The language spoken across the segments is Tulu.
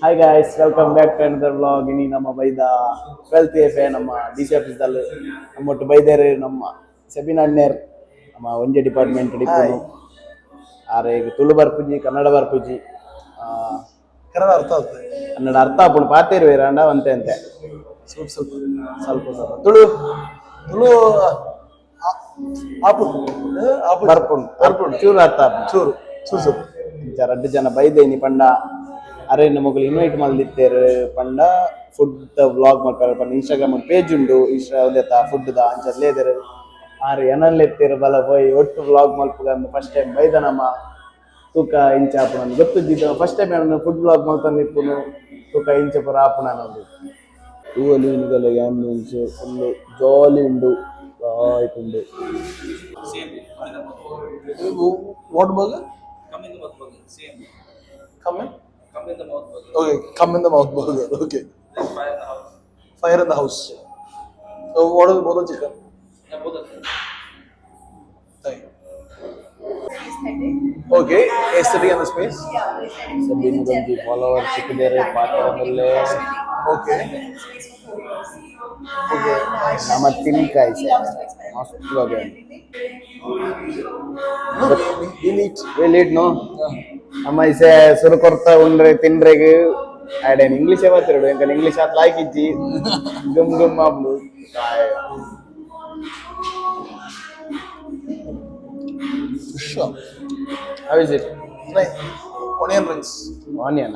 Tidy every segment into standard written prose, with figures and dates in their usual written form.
Hi guys, welcome back to another vlog. ಇನಿ ನಮ್ಮ ಬೈದ 12th F A ನಮ್ಮ ಡಿ C ಆಫೀಸ್ದಲ್ಲಿ ನಮ್ಮ ಒಟ್ಟು ಬೈದೇರು ನಮ್ಮ ಸೆಬಿನ್ ಅಣ್ಣೇರ್ ನಮ್ಮ ಒಂಜೆ ಡಿಪಾರ್ಟ್ಮೆಂಟ್ ಡಿಪ್ಪುನು ಆರೆ ಈಗ ತುಳು ಬರ್ಪುಜಿ, ಕನ್ನಡ ಬರ್ಪುಜಿ. ಕನ್ನಡ ಅರ್ಥ ಆಗ್ತದೆ. ಕನ್ನಡ ಅರ್ಥ ಆಪುಂಡು, ಪಾತೇರು ಅಂಡ ಒಂತೆ ಅಂತೆ. ಸ್ವಲ್ಪ ಸ್ವಲ್ಪ. ಸ್ವಲ್ಪ ಸ್ವಲ್ಪ ತುಳು. Tulu app app. ಬರ್ಪುಂಡು. ಬರ್ಪುಂಡು. ಚೂರು ಅರ್ಥ ಆಪುಂಡು. ಚೂರು ಚೂರು ಸ್ವಲ್ಪ. ಇಂಚ ರಡ್ಡ್ ಜನ ಬೈದೇನಿ ಪಂಡ ಅರೆನ ಮೊಗಲು ಇನ್ವೈಟ್ ಮಲ್ದಿತ್ತೇರು ಪಂಡ ಫುಡ್ ವ್ಲಾಗ್ ಮಲ್ಪೆರೆ ಪಂಡ ಇನ್ಸ್ಟಾಗ್ರಾಮ್ ಪೇಜ್ ಉಂಡು, ಇನ್ಸ್ಟಾ ಒಂದೆತ್ತ ಫುಡ್ ದ ಅಂಚ ಲೇದೆರ್ ಆರ್ ಎನಲ್ಲೆತ್ತೇರು ಬಲ ಪೋಯಿ ಒಟ್ಟು ವ್ಲಾಗ್ ಮಲ್ಪುಗ. ಫಸ್ಟ್ ಟೈಮ್ ಬೈದ ನಮ್ಮ, ತೂಕ ಇಂಚ ಆಪುನ ಗೊತ್ತುಜ್ಜಿದ್ದ. ಫಸ್ಟ್ ಟೈಮ್ ನಾನು ಫುಡ್ ವ್ಲಾಗ್ ಮಲ್ತೊಂದು ಇಪ್ಪುನು. ತೂಕ ಇಂಚ ಪೂರ ಆಪುನ ಅನ್ನೋದು. ತೂವಲಿ ನಿಗಲ ಆಂಬಿಯನ್ಸ್ ಫುಲ್ ಜಾಲಿ ಉಂಡು, ಲಾಯ್ಕ್ ಉಂಡು. What burger? Come in the mouth burger. Same. Come in. Come in the mouth burger. Okay, come in the mouth burger. Okay. Then fire in the house. Fire in the house. So what is both the chicken? Yeah, both of them. Thank you. Okay, aesthetic and the space. Sabin ಗೊಂಜಿ follower ಸಿಕ್ಕಿದ್ದಾರೆ ಪಾತ್ರದಲ್ಲೇ. Okay. Okay, nice. ನಮ್ಮ ತಿನ್ಕಾಯಿ ಮಸ್ತ್ ಬಗೆ. No, we eat. Will it no. ನಮ್ಮ ಇಸೆ ಸುರು ಕೊರ್ತ ಉಂಡ್ರೆ ತಿಂಡ್ರೆಗ್ ಆಡೇನು ಇಂಗ್ಲೀಷೇ ಮಾತಾಡು, ಎಂಕಲ್ ಇಂಗ್ಲೀಷ್ ಆತ್ ಲಾಯ್ಕ್ ಇಜ್ಜಿ, ಗುಮ್ ಗುಮ್ ಆಪ್ಲು. Fish. How is it? Nice. Onion rings. Onion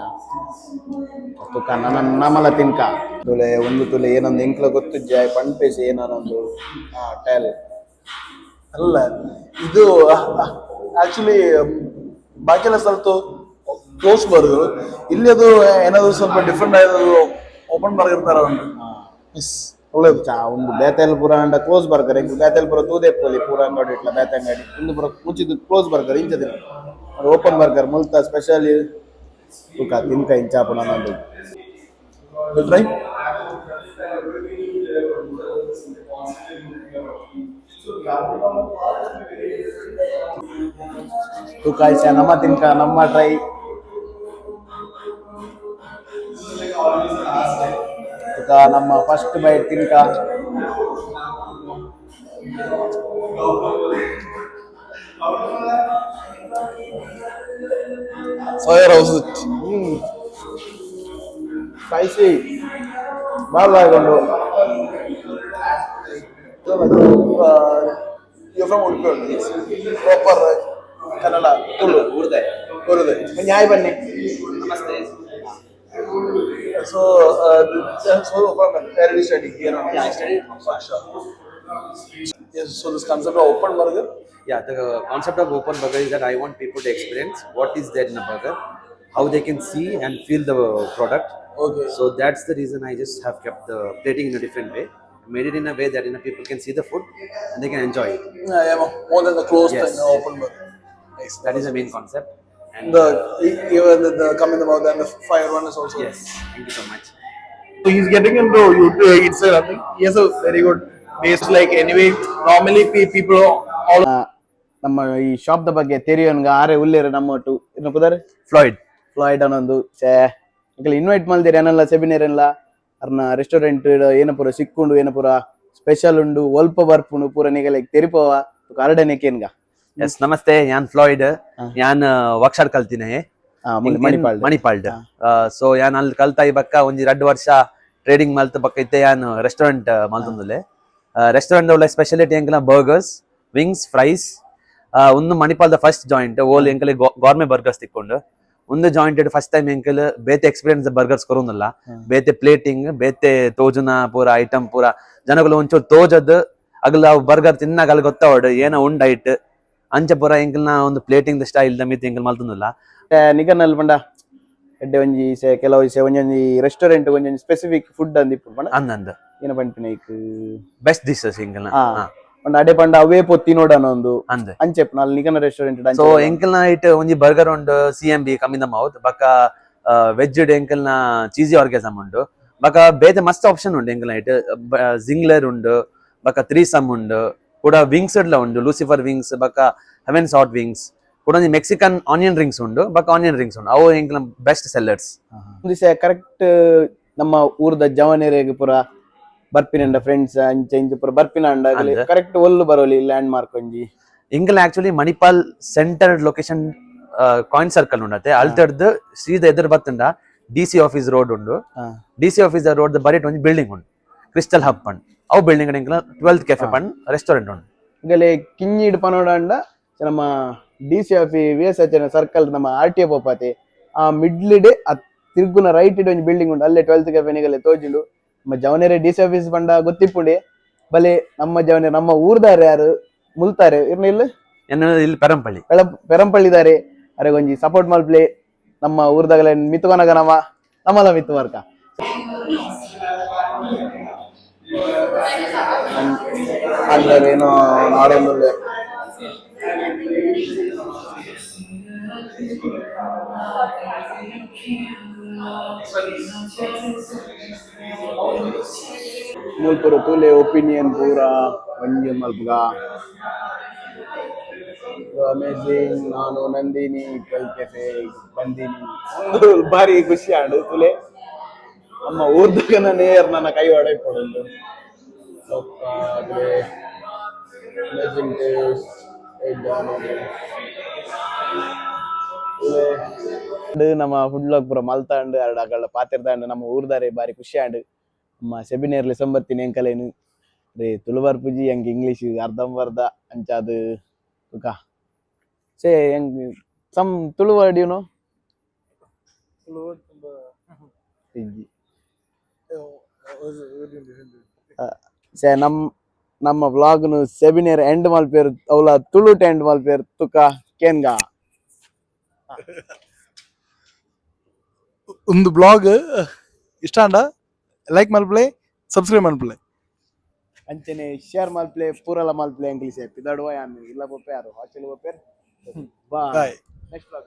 ತುಕ ನನ್ನ ನಮಲ ತಿನ್ಕ ತುಲೆ ಒಂದು ತುಲೆ ಏನೊಂದು ಎಂಕ್ಲ ಗೊತ್ತುಜ್ಜಿ ಪಣ್ಪೇಸಿ ಏನೊಂದು ಹಾ ಟೆಲ್. ಅಲ್ಲ, ಇದು ಆಕ್ಚುಲಿ ಬಾಕಿ ಎಲ್ಲ ಸ್ವಲ್ಪ ಕ್ಲೋಸ್ ಬರ್ಗರ್. ಇಲ್ಲಿ ಅದು ಏನಾದ್ರು ಸ್ವಲ್ಪ ಡಿಫ್ರೆಂಟ್ ಆಗಿರೋದು, ಓಪನ್ ಬರ್ಗರ್ ತರ ಉಂಟು. ಮಿಸ್ ಒಳ್ಳೇದು. ಚಾ ಒಂದು ಬೇತೆಲ್ ಪೂರ ಅಂಡ ಕ್ಲೋಸ್ ಬರ್ಗರ್. ಎಂಕ್ ಬೇತೆಲ್ ಪೂರ ತೂದೆ ಪೋಲಿ ಪೂರ ಅಂಗಡಿ ಇಟ್ಲ ಬೇತೆ ಅಂಗಡಿ ಒಂದು ಪೂರ ಮುಚ್ಚಿದ್ದು ಕ್ಲೋಸ್ ಬರ್ಗರ್. ಇಂಚ ದಿನ ಓಪನ್ ಬರ್ಗರ್ ಮುಲ್ತ ಸ್ಪೆಷಲ್. ತುಕ ತಿನ್ಕ ಇಂಚಾಪುನ ನಂದು. ಟ್ರೈ. ತುಕ ಇಸ ನಮ್ಮ ತಿನ್ಕ ನಮ್ಮ ಟ್ರೈ. ತುಕ ನಮ್ಮ ಫಸ್ಟ್ ಬೈಟ್ ತಿನ್ಕ. Fire house it. Spicy ಬಾಳ ಆಗೊಂಡು. You from Udupi, proper Kannada, Tulu? Urde. ಬರುದೆ. ನ್ಯಾಯ ಬನ್ನಿ. Namaste. So from where you study here? Yeah, I studied from Sure. Yes, so this concept of open burger. Yeah, the concept of open burger is that I want people to experience what is there in a burger, how they can see and feel the product. So that's the reason I just have kept the plating in a different way, made it in a way that people can see the food and they can enjoy it. Yeah, more than the closed Yes. thing, open burger. Nice. That is the main concept. And The even the come in the mouth and the fire one is also. Yes, thank you so much. So he's getting into YouTube itself. I think he has a very good base. Like anyway, normally people all ನಮ್ಮ ಈ shop the ಬಗ್ಗೆ ತೆರಿಯೋನ್ಗ ಆರೆ ಉಲ್ಲೇರು ನಮ್ಮ ಒಟ್ಟು ಇನ್ನು ಪುದಾರ್. Floyd. Floyd ಅನ್ನೊಂದು ಛೇ ಎಂಕಲ್ ಇನ್ವೈಟ್ ಮಲ್ದಿರ ಏನಲ್ಲ ಸೆಬಿನೇರೆಲ್ಲ ಅರ್ನ ರೆಸ್ಟೋರೆಂಟ್ ಏನ ಪೂರ ಸಿಕ್ಕುಂಡು, ಏನ ಪೂರ ಸ್ಪೆಷಲ್ ಉಂಡು, ಒಲ್ಪ ಬರ್ಪುಂಡು ಪೂರ ನಿಗಲೆಗ್ ತೆರಿಪೋವ ಅರಡನೆ ಕೇನ್ಗ. ಎಸ್, ನಮಸ್ತೆ, ಯಾನ್ ಫ್ಲಾಯ್ಡ್. ಯಾನ್ ವರ್ಕ್ಶಾಪ್ ಕಲ್ತಿನಿ. ಮಣಿಪಾಲ್. ಮಣಿಪಾಲ್ಡ್. ಸೊ ಯಾನ್ ಅಲ್ಲಿ ಕಲ್ತಾಯಿ ಬಕ್ಕ ಒಂಜಿ ರಡ್ಡ್ ವರ್ಷ ಟ್ರೇಡಿಂಗ್ ಮಲ್ತ್ ಬಕ್ಕ ಇತ್ತೆ ಯಾನ್ ರೆಸ್ಟೋರೆಂಟ್ ಮಲ್ತೊಂದುಲ್ಲೆ. ರೆಸ್ಟೋರೆಂಟ್ ಉള്ള ಸ್ಪೆಷಾಲಿಟಿ ಎಂಕಲ್ನ burgers, wings, fries. ಒಂದು ಮಣಿಪಾಲ್ದ first joint ಓಲ್ ಎಂಕಲ್ ಗಾರ್ಮೆ ಬರ್ಗರ್ಸ್ ತಿಕ್ಕೊಂಡು. ಒಂದು joint first time ಎಂಕಲ್ ಬೇತೆ ಎಕ್ಸ್ಪೀರಿಯನ್ಸ್ ಬರ್ಗರ್ಸ್ ಕೊರೊಂದುಲ್ಲ, ಬೇತೆ ಪ್ಲೇಟಿಂಗ್, ಬೇತೆ ತೋಜುನ ಪೂರ ಐಟಮ್ ಪೂರ ಜನಗಳು ಒಂಚೂರು ತೋಜದ್ ಅಗಲ ಅವು ಬರ್ಗರ್ ತಿನ್ನಾಗ ಅಲ್ಲಿ ಗೊತ್ತಾವಡ್ ಏನ ಉಂಡ್ ಐಟ್ ಅಂಚ ಪೂರ ಎಂಕಲ್ನ ಒಂದು plating style the ಮಿತ್ ಎಂಕಲ್ ಮಲ್ತೊಂದುಲ್ಲ. ನಿಗನಲ್ಲಿ ಪಂಡ ಎಡ್ಡೆ ಒಂಜಿ ಸೆ ಕೆಲವು ಸೆ ಒಂಜೊಂಜಿ ರೆಸ್ಟೋರೆಂಟ್ ಒಂಜೊಂಜಿ ಸ್ಪೆಸಿಫಿಕ್ ಫುಡ್ ಅಂದಿಪ್ಪು ಪಂಡ ಅಂದಂದ್. ಏನ ಪನ್ಪಿನ ಐಕ್? ಬೆಸ್ಟ್ ಡಿಶಸ್ ಎಂಕಲ್ನ. ಪಂಡ ಅಡೆ ಪಂಡ ಅವೇ ಪೊತ್ತಿ ನೋಡಣ ಒಂದು ಅಂದ್. ಅಂಚೆಪ್ ನಲ್ಲಿ ನಿಗನ ರೆಸ್ಟೋರೆಂಟ್. ಸೊ ಎಂಕಲ್ನ it ಒಂಜಿ ಬರ್ಗರ್ ಉಂಡು, CMB, come in the mouth. ಬಕ್ಕ ವೆಜ್ ಎಂಕಲ್ನ ಚೀಸಿ ಆರ್ಗೆಸಮ್ ಉಂಡು. ಬಕ್ಕ ಬೇತೆ ಮಸ್ತ್ ಆಪ್ಷನ್ ಉಂಡು ಎಂಕಲ್ನ it. ಜಿಂಗ್ಲರ್ ಉಂಡು, ಬಕ್ಕ ತ್ರೀ ಸಮ್ ಉಂಡು, ಕೂಡ ವಿಂಗ್ಸ್ ಲ ಉಂಡು, ಲೂಸಿಫರ್ ವಿಂಗ್ಸ್, ಬಕ್ಕ Heavens hot wings, ಕೂಡ ಒಂಜಿ Mexican onion rings ಉಂಡು, ಬಕ್ಕ ಆನಿಯನ್ ರಿಂಗ್ಸ್ ಉಂಡು. ಅವು ಎಂಕಲ್ನ ಬೆಸ್ಟ್ ಸೆಲ್ಲರ್ಸ್. ದಿವಸ ಕರೆಕ್ಟ್ ನಮ್ಮ ಊರ್ದ ಜವನೆರೆಗ್ ಪೂರ ಬರ್ಪಿನಂಡ, ಫ್ರೆಂಡ್ಸ್ ಅಂಚ ಇಂಚ ಪೂರ ಬರ್ಪಿನಂಡ. ಅಂದ್. ಕರೆಕ್ಟ್ ಒಲ್ಲು ಬರೋಲಿ, ಲ್ಯಾಂಡ್ ಮಾರ್ಕ್ ಒಂಜಿ? ಎಂಕಲ್ನ actually Manipal center location coin circle ಉಂಡತೆ. ಅಲ್ತಡ್ದು ಸೀದಾ ಎದುರು ಬತ್ತಂಡ ಡಿ ಸಿ ಆಫೀಸ್ ರೋಡ್ ಉಂಡು. ಡಿ ಸಿ ಆಫೀಸ್ ರೋಡ್ ಬರಿಟ್ ಒಂಜಿ ಬಿಲ್ಡಿಂಗ್ ಉಂಡು, ಕ್ರಿಸ್ಟಲ್ ಹಬ್ ಪಂಡ್. ಅವು ಬಿಲ್ಡಿಂಗ್ ಎಂಕಲ್ನ ಟ್ವೆಲ್ತ್ ಕೆಫೆ ಪಂಡ್ ರೆಸ್ಟೋರೆಂಟ್ ಉಂಡು. ಇಂಗಲೆ ಕಿಂಜಿಡ್ ಪನೋಡಂಡ ನಮ್ಮ D C office V S H circle, ನಮ್ಮ ಆರ್ ಟಿ ಎ ಪೋಪಾತಿ, ಆ ಮಿಡ್ಲಿಡೆ ಆ ತಿರ್ಗುನ ರೈಟ್ ಇಡ್ ಒಂಜಿ ಬಿಲ್ಡಿಂಗ್ ಉಂಡು. ಅಲ್ಲೇ ಟ್ವೆಲ್ತ್ ಕೆಫೆ ನಿಗಲೆ ತೋಜುಂಡು. ನಮ್ಮ ಜವನೆರೆ ಡಿ ಸಿ ಆಫೀಸ್ ಪಂಡ ಗೊತ್ತಿಪ್ಪುಂಡೆ. ಬಲೆ ನಮ್ಮ ಜವನೆ, ನಮ್ಮ ಊರ್ದಾರೆ ಯಾರು ಮುಲ್ತಾರೆ ಇರ್ನ ಇಲ್ಲ? ಎನ್ನ ಇಲ್ಲಿ ಪೆರಂಪಳ್ಳಿ. ಪೆರಂಪಳ್ಳಿದಾರೆ. ಅರೆ ಒಂಜಿ ಸಪೋರ್ಟ್ ಮಲ್ಪ್ಲೆ. ನಮ್ಮ ಊರ್ದಾಗಲೆ ಮಿತ್ಕೊನಗ ನಮ್ಮ ನಮ್ಮಲ ಮಿತ್ತು ವರ್ಕ ಅಂದರೆ ಏನೋ ನಾಡೊಂದುಲ್ಲೆ. ಮೂಲ್ಪುರ ತೂಲೆ, ಒಪಿನಿಯನ್ ಪೂರ ಒಂಜಿ ಮಲ್ಪುಗ. ಅಮೇಸಿಂಗ್. ನಾನು ನಂದಿನಿ ಟ್ವೆಲ್ ಕೆಫೆ ಬಂದಿನಿ, ಒಂದು ಭಾರಿ ಖುಷಿ ಆಂಡ್. ತುಲೆ, ನಮ್ಮ ಊರ್ದಗನ ನೇರ್ ನನ್ನ ಕೈ ಒಡೆಪೊಡುಂಡು. Amazing taste. ನಮ್ಮ ಫುಡ್ ಲಾಗ್ ಪೂರ ಮಲ್ತಾಂಡ್, ಎರಡು ಅಗಳ ಪಾತಿರ್ದಾಂಡ್. ನಮ್ಮ ಊರ್ದಾರೆ ಬಾರಿ ಖುಷಿ ಆಂಡ್. ನಮ್ಮ ಸೆಬಿನೇರ್ಲಿ ಸಂಬತ್ತಿನ ಎಂಕಲೇನು ರೇ ತುಳು ಬರ್ಪುಜಿ, ಎಂಕ್ ಇಂಗ್ಲೀಷ್ ಅರ್ಧಂಬರ್ಧ. ಅಂಚಾದ್ ಬುಕ ಸೇ ಎಂಕ್ some Tulu word you know. ಇಜ್ಜಿ. ಸೇ ನಮ್ಮ ವ್ಲಾಗ್ನು ಸೆಬಿನೇರ್ ಎಂಡ್ ಮಲ್ಪೇರ್, ಅವಲ ತುಳುಟ್ ಎಂಡ್ ಮಲ್ಪೇರ್. ತುಕ ಕೇನ್ಗಾ. ಒಂದು ಬ್ಲಾಗ್ ಇಷ್ಟ ಅಂಡ ಲೈಕ್ ಮಲ್ಪಲೆ, ಸಬ್ಸ್ಕ್ರೈಬ್ ಮಲ್ಪಲೆ. ಅಂಚನೆ ಶೇರ್ ಮಲ್ಪ್ಲೆ, ಪೂರಲ ಮಲ್ಪ್ಲೆ. ಇಂಗ್ಲೀಷ್ ಪಿದಡುವ ಯಾನ್ ಇಲ್ಲ ಪೋಪೆ, ಯಾರು ಹಾಸ್ಟೆಲ್ ಪೋಪೇರ್. ಬಾಯ್. ಬಾಯ್. Next vlog.